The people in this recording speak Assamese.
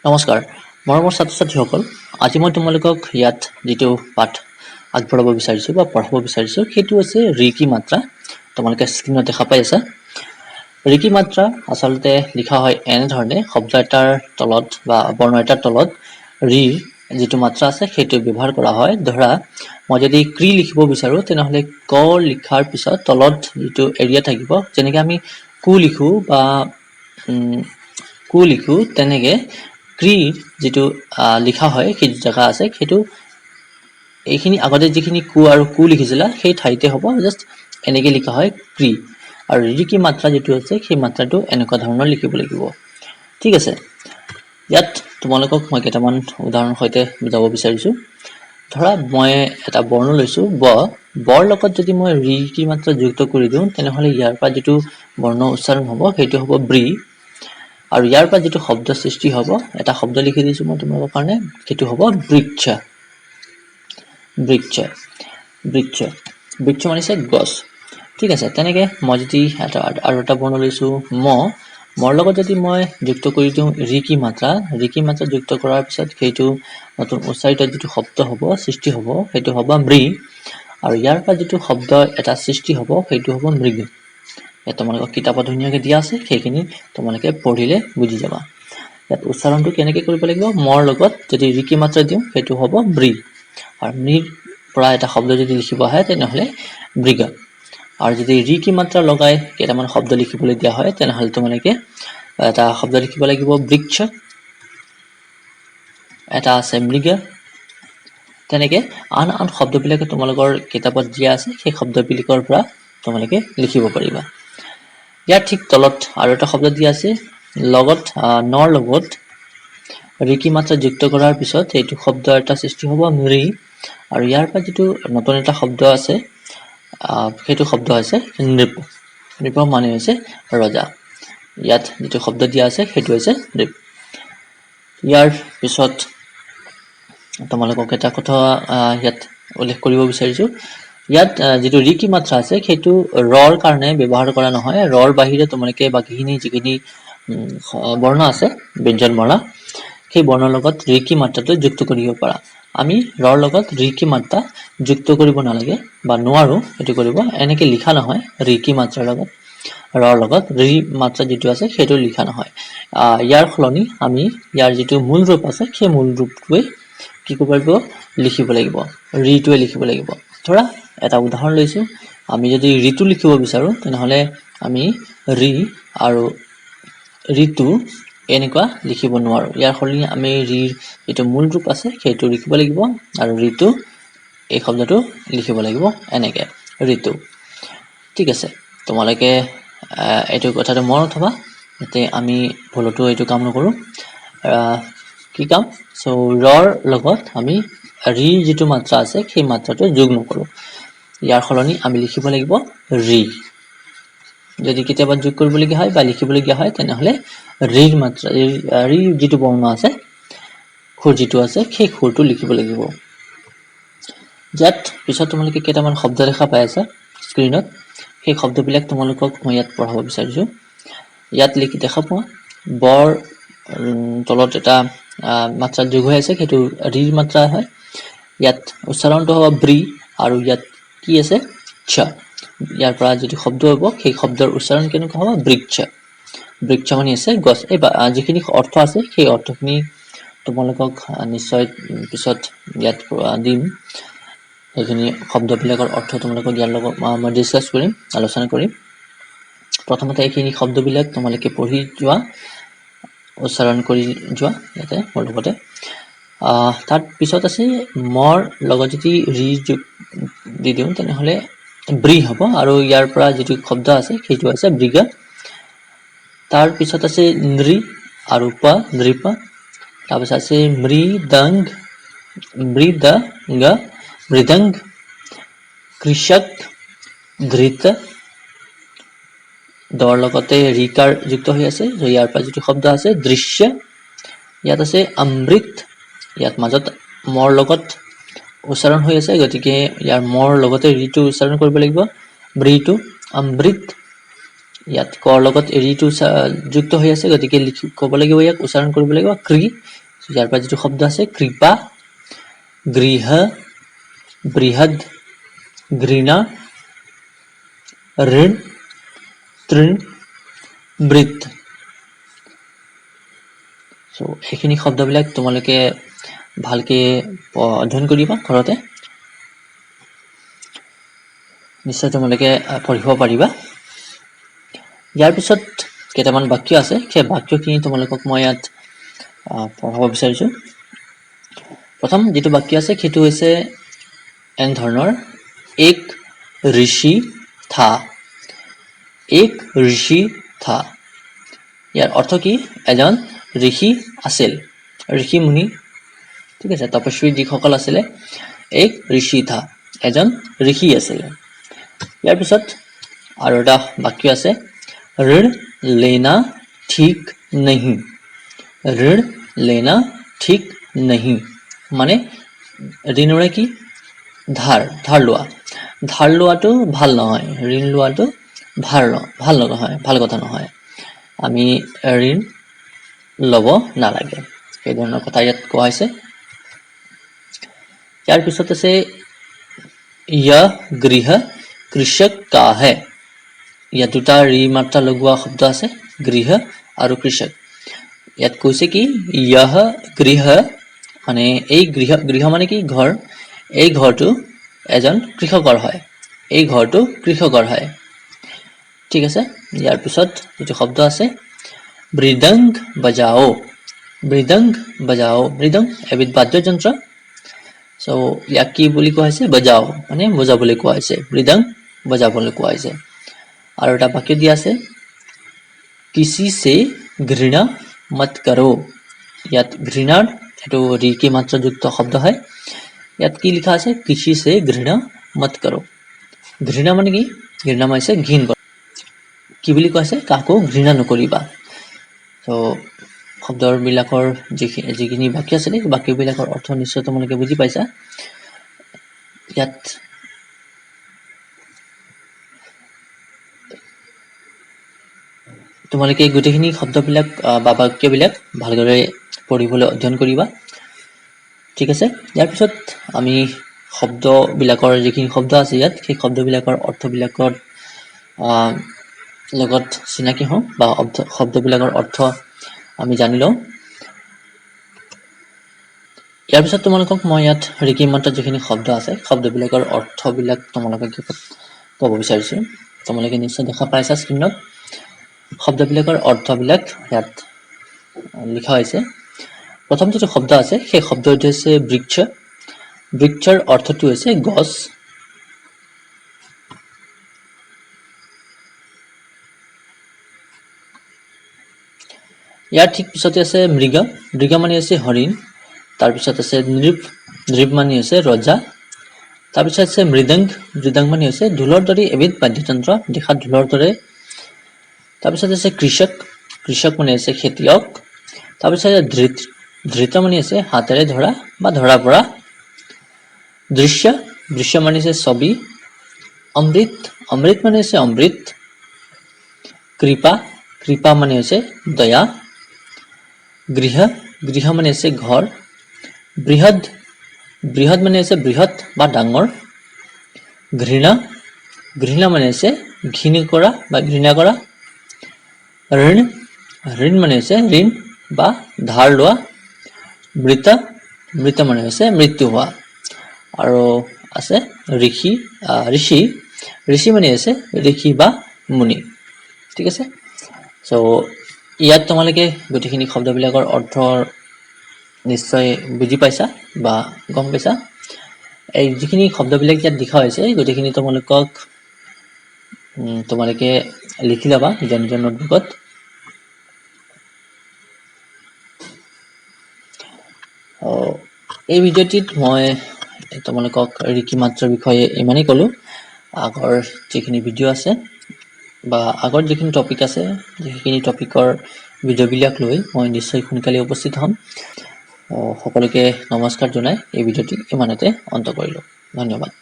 নমস্কাৰ মৰমৰ ছাত্ৰ ছাত্ৰীসকল, আজি মই তোমালোকক ইয়াত যিটো পাঠ আগবঢ়াব বিচাৰিছোঁ বা পঢ়াব বিচাৰিছোঁ, সেইটো হৈছে ঋকি মাত্ৰা। তোমালোকে স্ক্ৰীণত দেখা পাই আছা। ঋকি মাত্ৰা আচলতে লিখা হয় এনেধৰণে, শব্দ এটাৰ তলত বা বৰ্ণ এটাৰ তলত ঋৰ যিটো মাত্ৰা আছে, সেইটো ব্যৱহাৰ কৰা হয়। ধৰা, মই যদি ক্ৰি লিখিব বিচাৰোঁ, তেনেহ'লে ক লিখাৰ পিছত তলত যিটো এৰিয়া থাকিব, যেনেকৈ আমি কু লিখোঁ বা কু লিখোঁ, তেনেকৈ ক্ৰিৰ যিটো লিখা হয়, সেইটো জেগা আছে, সেইটো এইখিনি আগতে যিখিনি কু আৰু কু লিখিছিলা, সেই ঠাইতে হ'ব। জাষ্ট এনেকৈ লিখা হয় ক্ৰি। আৰু ঋকি মাত্ৰা যিটো আছে, সেই মাত্ৰাটো এনেকুৱা ধৰণৰ লিখিব লাগিব। ঠিক আছে? ইয়াত তোমালোকক মই কেইটামান উদাহৰণৰ সৈতে বুজাব বিচাৰিছোঁ। ধৰা, মই এটা বৰ্ণ লৈছোঁ ব। বৰ লগত যদি মই ঋকি মাত্ৰা যুক্ত কৰি দিওঁ, তেনেহ'লে ইয়াৰ পৰা যিটো বৰ্ণ উচ্চাৰণ হ'ব, সেইটো হ'ব ব্ৰি। আৰু ইয়াৰ পৰা যিটো শব্দ সৃষ্টি হ'ব, এটা শব্দ লিখি দিছোঁ মই তোমালোকৰ কাৰণে, সেইটো হ'ব বৃক্ষ। বৃক্ষ, বৃক্ষ, বৃক্ষ মানে হৈছে গছ। ঠিক আছে? তেনেকৈ মই যদি এটা আৰু এটা বৰ্ণ লৈছোঁ ম। মৰ লগত যদি মই যুক্ত কৰি দিওঁ ঋকি মাত্ৰা, ঋকি মাত্ৰা যুক্ত কৰাৰ পিছত সেইটো নতুন উচ্চাৰিত যিটো শব্দ হ'ব, সৃষ্টি হ'ব, সেইটো হ'ব মৃ। আৰু ইয়াৰ পৰা যিটো শব্দ এটা সৃষ্টি হ'ব, সেইটো হ'ব মৃগ। ইয়াত তোমালোকক কিতাপত ধুনীয়াকৈ দিয়া আছে, সেইখিনি তোমালোকে পঢ়িলে বুজি যাবা। ইয়াত উচ্চাৰণটো কেনেকৈ কৰিব লাগিব? মৰ লগত যদি ঋকি মাত্ৰা দিওঁ, সেইটো হ'ব মৃ। আৰু মৃৰ পৰা এটা শব্দ যদি লিখিব আহে, তেনেহ'লে মৃগ। আৰু যদি ঋকি মাত্ৰা লগাই কেইটামান শব্দ লিখিবলৈ দিয়া হয়, তেনেহ'লে তোমালোকে এটা শব্দ লিখিব লাগিব বৃক্ষ, এটা আছে মৃগ। তেনেকৈ আন আন শব্দবিলাকে তোমালোকৰ কিতাপত দিয়া আছে, সেই শব্দবিলাকৰ পৰা তোমালোকে লিখিব পাৰিবা। ইয়াৰ ঠিক তলত আৰু এটা শব্দ দিয়া আছে। লগত নৰ লগত ঋকি মাত্ৰা যুক্ত কৰাৰ পিছত এইটো শব্দ এটা সৃষ্টি হ'ব মৃ। আৰু ইয়াৰ পৰা যিটো নতুন এটা শব্দ আছে, সেইটো শব্দ হৈছে নৃপ। নৃপ মানে হৈছে ৰজা। ইয়াত যিটো শব্দ দিয়া আছে, সেইটো হৈছে নৃপ। ইয়াৰ পিছত তোমালোকক এটা কথা ইয়াত উল্লেখ কৰিব বিচাৰিছোঁ। ইয়াত যিটো ঋকি মাত্ৰা আছে, সেইটো ৰৰ কাৰণে ব্যৱহাৰ কৰা নহয়। ৰৰ বাহিৰে তোমালোকে বাকীখিনি যিখিনি বৰ্ণ আছে, ব্যঞ্জন বৰ্ণ, সেই বৰ্ণৰ লগত ঋকি মাত্ৰাটো যুক্ত কৰিব পাৰা। আমি ৰৰ লগত ঋকি মাত্ৰা যুক্ত কৰিব নালাগে বা নোৱাৰোঁ সেইটো কৰিব। এনেকৈ লিখা নহয়। ঋকি মাত্ৰাৰ লগত, ৰৰ লগত ঋ মাত্ৰা যিটো আছে, সেইটো লিখা নহয়। ইয়াৰ সলনি আমি ইয়াৰ যিটো মূল ৰূপ আছে, সেই মূল ৰূপটোৱে কি কৰিব লাগিব? লিখিব লাগিব, ঋটোৱে লিখিব লাগিব। ধৰা, এটা উদাহৰণ লৈছোঁ। আমি যদি ঋতু লিখিব বিচাৰোঁ, তেনেহ'লে আমি ঋ আৰু ঋতু এনেকুৱা লিখিব নোৱাৰোঁ। ইয়াৰ সলনি আমি ঋৰ যিটো মূল ৰূপ আছে, সেইটো লিখিব লাগিব আৰু ঋতু এই শব্দটো লিখিব লাগিব এনেকৈ, ঋতু। ঠিক আছে? তোমালোকে এইটো কথাটো মনত থবা, যাতে আমি ভুলতো এইটো কাম নকৰোঁ। কি কাম? চ' ৰৰ লগত আমি ঋ যিটো মাত্ৰা আছে, সেই মাত্ৰাটো যোগ নকৰোঁ। ইয়াৰ সলনি আমি লিখিব লাগিব ঋ। যদি কেতিয়াবা যোগ কৰিবলগীয়া হয় বা লিখিবলগীয়া হয়, তেনেহ'লে ঋৰ মাত্ৰা, ঋ যিটো বৰ্ণ আছে, সুৰ যিটো আছে, সেই সুৰটো লিখিব লাগিব। ইয়াত পিছত তোমালোকে কেইটামান শব্দ দেখা পাই আছা স্ক্ৰীণত, সেই শব্দবিলাক তোমালোকক মই ইয়াত পঢ়াব বিচাৰিছোঁ। ইয়াত লিখি দেখা পোৱা, বৰ তলত এটা মাত্ৰা যোগ হৈ আছে, সেইটো ঋৰ মাত্ৰা হয়। ইয়াত উচ্চাৰণটো হ'ব ব্ৰি। আৰু ইয়াত কি আছে? ক্ষ। ইয়াৰ পৰা যিটো শব্দ হ'ব, সেই শব্দৰ উচ্চাৰণ কেনেকুৱা হ'ব? বৃক্ষ। বৃক্ষ মানে আছে গছ। এই যিখিনি অৰ্থ আছে, সেই অৰ্থখিনি তোমালোকক নিশ্চয় পিছত ইয়াত দিম। সেইখিনি শব্দবিলাকৰ অৰ্থ তোমালোকক ইয়াৰ লগত মই ডিছকাছ কৰিম, আলোচনা কৰিম। প্ৰথমতে এইখিনি শব্দবিলাক তোমালোকে পঢ়ি যোৱা, উচ্চাৰণ কৰি যোৱা ইয়াতে মোৰ লগতে। তাৰ পিছত আছে, মৰ লগত যদি ঋ যোগ দি দিওঁ, তেনেহ'লে ব্ৰি হ'ব। আৰু ইয়াৰ পৰা যিটো শব্দ আছে, সেইটো আছে মৃগ। তাৰ পিছত আছে নৃ আৰু প, নৃপ। তাৰপিছত আছে মৃদংগ, মৃদংগ, মৃদংগ, কৃষক, ধৃত। দৰ লগতে ঋকাৰ যুক্ত হৈ আছে। ইয়াৰ পৰা যিটো শব্দ আছে, দৃশ্য। ইয়াত আছে অমৃত। ইয়াত মাজত মৰ লগত উচ্চাৰণ হৈ আছে, গতিকে ইয়াৰ মৰ লগতে ঋটো উচ্চাৰণ কৰিব লাগিব, মৃটো, অমৃত। ইয়াত কৰ লগত ৰিটো যুক্ত হৈ আছে, গতিকে লিখি ক'ব লাগিব, ইয়াক উচ্চাৰণ কৰিব লাগিব কৃ। ইয়াৰ পৰা যিটো শব্দ আছে কৃপা, গৃহ, বৃহৎ, ঘৃণা, ঋণ, তৃণ, বৃত। চ' এইখিনি শব্দবিলাক তোমালোকে ভালকে অধ্যয়ন কৰিবা ঘৰতে, নিশ্চয় তোমালোকে পঢ়িব পাৰিবা। ইয়াৰ পিছত কেইটামান বাক্য আছে, সেই বাক্যখিনি তোমালোকক মই ইয়াত পঢ়াব বিচাৰিছোঁ। প্ৰথম যিটো বাক্য আছে সেইটো হৈছে এনেধৰণৰ, এক ঋষি থা। এক ঋষি থা, ইয়াৰ অৰ্থ কি? এজন ঋষি আছিল, ঋষি মুনি, ঠিক আছে, তপস্বী যিসকল আছিলে। এক ঋষি থা, এজন ঋষি আছিলে। ইয়াৰ পিছত আৰু এটা বাক্য আছে, ঋণ লেনা ঠিক নহি। ঋণ লেনা ঠিক নহি মানে ঋণ মানে কি? ধাৰ, ধাৰ লোৱা। ধাৰ লোৱাটো ভাল নহয়, ঋণ লোৱাটো ভাল নহয়, ভাল কথা নহয়, আমি ঋণ ল'ব নালাগে, সেই ধৰণৰ কথা ইয়াত কোৱা হৈছে। ইয়াৰ পিছত আছে য় গৃহ কৃষক কা হে। ইয়াত দুটা ৰি মাত্ৰা লগোৱা শব্দ আছে, গৃহ আৰু কৃষক। ইয়াত কৈছে কি, য়হ গৃহ মানে এই গৃহ, গৃহ মানে কি? ঘৰ। এই ঘৰটো এজন কৃষকৰ হয়, এই ঘৰটো কৃষকৰ হয়, ঠিক আছে। ইয়াৰ পিছত যিটো শব্দ আছে মৃদংগ বজাও। মৃদংগ বজাও, মৃদংগ এবিধ বাদ্যযন্ত্ৰ। চ' ইয়াক কি বুলি কোৱা হৈছে? বজাও মানে বজাবলৈ কোৱা হৈছে, মৃদংগ বজাবলৈ কোৱা হৈছে। আৰু এটা বাক্য দিয়া আছে, কিচি চে ঘৃণা মত কৰো। ইয়াত ঘৃণাৰ এইটো ৰিকি মাত্ৰাযুক্ত শব্দ হয়। ইয়াত কি লিখা আছে? কিচি চে ঘৃণা মত কৰো। ঘৃণা মানে কি? ঘৃণা মানে হৈছে ঘিণ কৰা। কি বুলি কোৱা হৈছে? কাকো ঘৃণা নকৰিবা। ত' শব্দবিলাকৰ যিখিনি বাক্য আছিলে, সেই বাক্যবিলাকৰ অৰ্থ নিশ্চয় তোমালোকে বুজি পাইছা। ইয়াত তোমালোকে গোটেইখিনি শব্দবিলাক বা বাক্যবিলাক ভালদৰে পঢ়িবলৈ অধ্যয়ন কৰিবা, ঠিক আছে। ইয়াৰ পিছত আমি শব্দবিলাকৰ যিখিনি শব্দ আছে ইয়াত, সেই শব্দবিলাকৰ অৰ্থবিলাকৰ লগত চিনাকি হওঁ বা শব্দবিলাকৰ অৰ্থ আমি জানি লওঁ। ইয়াৰ পিছত তোমালোকক মই ইয়াত ৰিকি মাত্ৰাত যিখিনি শব্দ আছে, শব্দবিলাকৰ অৰ্থবিলাক তোমালোকক ক'ব বিচাৰিছোঁ। তোমালোকে নিশ্চয় দেখা পাইছা স্ক্ৰীণত শব্দবিলাকৰ অৰ্থবিলাক ইয়াত লিখা হৈছে। প্ৰথম যিটো শব্দ আছে সেই শব্দটো হৈছে বৃক্ষ। বৃক্ষৰ অৰ্থটো হৈছে গছ। ইয়াৰ ঠিক পিছতে আছে মৃগ। মৃগ মানে হৈছে হৰিণ। তাৰপিছত আছে নৃপ। নৃপ মানে হৈছে ৰজা। তাৰপিছত আছে মৃদংগ। মৃদংগ মানে হৈছে ঢোলৰ দৰে এবিধ বাদ্যযন্ত্ৰ, দেখাত ঢোলৰ দৰে। তাৰপিছত আছে কৃষক। কৃষক মানে হৈছে খেতিয়ক। তাৰপিছত আছে ধৃত। ধৃত মানে হৈছে হাতেৰে ধৰা বা ধৰা পৰা। দৃশ্য। দৃশ্য মানে হৈছে ছবি। অমৃত। অমৃত মানে হৈছে অমৃত। কৃপা। কৃপা মানে হৈছে দয়া। গৃহ। গৃহ মানে হৈছে ঘৰ। বৃহৎ। বৃহৎ মানে হৈছে বৃহৎ বা ডাঙৰ। ঘৃণা। ঘৃণা মানে হৈছে ঘিণ কৰা বা ঘৃণা কৰা। ঋণ। ঋণ মানে হৈছে ঋণ বা ধাৰ লোৱা। মৃত। মৃত মানে হৈছে মৃত্যু হোৱা। আৰু আছে ঋষি। ঋষি। ঋষি মানে হৈছে ঋষি বা মুনি, ঠিক আছে। চ' ইয়াত তোমালোকে গোটেইখিনি শব্দবিলাকৰ অৰ্থ নিশ্চয় বুজি পাইছা বা গম পাইছা। এই যিখিনি শব্দবিলাক ইয়াত লিখা হৈছে গোটেইখিনি তোমালোকে লিখি ল'বা নিজৰ নিজৰ নোটবুকত। এই ভিডিঅ'টিত মই তোমালোকক ৰিকি মাত্ৰাৰ বিষয়ে ইমানেই ক'লোঁ। আগৰ যিখিনি ভিডিঅ' আছে বা আগৰ যিখিনি টপিক আছে সেইখিনি টপিকৰ ভিডিঅ'বিলাক লৈ মই নিশ্চয় সোনকালে উপস্থিত হ'ম। সকলোকে নমস্কাৰ জনাই এই ভিডিঅ'টি ইমানতে অন্ত কৰিলোঁ। ধন্যবাদ।